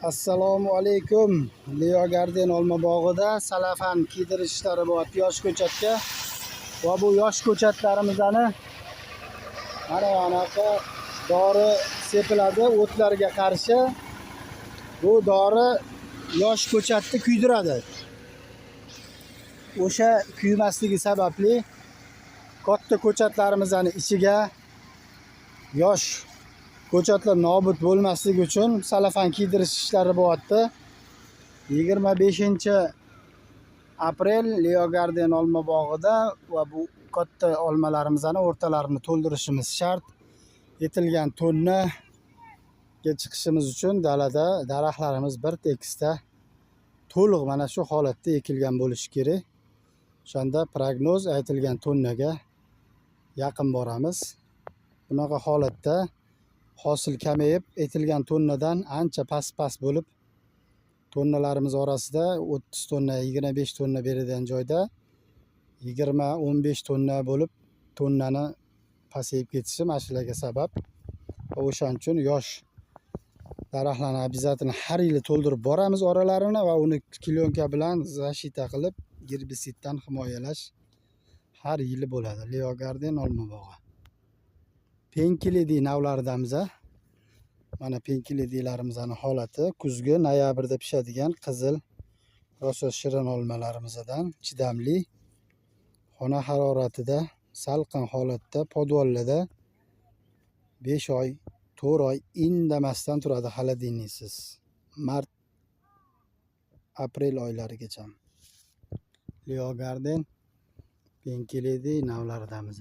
Assalomu alaykum. Leo Garden olma bog'ida salafan kiydirish ishlari bo'lyapti yosh ko'chatga. Va bu yosh ko'chatlarimizni mana anaqa dori sepiladi o'tlarga qarshi. Bu dori yosh ko'chatni kuydiradi. O'sha kuymasligi sababli katta ko'chatlarimizni ichiga yosh ko'chatlar nobud bo'lmasligi uchun salafan kiydirish ishlari bo'lyapti. 25 aprel Leo Garden olma bog'ida va bu katta olmalarimizni o'rtalarini to'ldirishimiz shart. Yetilgan tonnaga chiqishimiz uchun dalada daraxtlarimiz bir tekisda to'liq mana shu holatda ekilgan bo'lishi kerak. O'shanda prognoz aytilgan tonnaga yaqin boramiz. Bunaqa holatda hosil kamayib, aytilgan tonnadan ancha past-past bo'lib, tonnalarimiz orasida 30 tonna, 25 tonna beradigan joyda 20, 15 tonna bo'lib, tonnani pasayib ketishi mana shularga sabab. Va o'shaning uchun yosh daraxtlarni обязательно har yili to'ldirib boramiz oralarini va uni klyonka bilan защита qilib, gerbitsiddan himoyalash har yili bo'ladi. Leo Garden olma bog'i. Penkilidi navlaridamiz. Mana penkilidilarimizni holati kuzgi noyabrda pishadigan qizil rosa shirin olmalarimizdan, chidamli, xona haroratida, salqin holatda podvallarda 5 oy, 4 oy indamasdan turadi холодильник siz. Mart, aprel oylarigacha. Leo Garden Penkilidi navlaridamiz.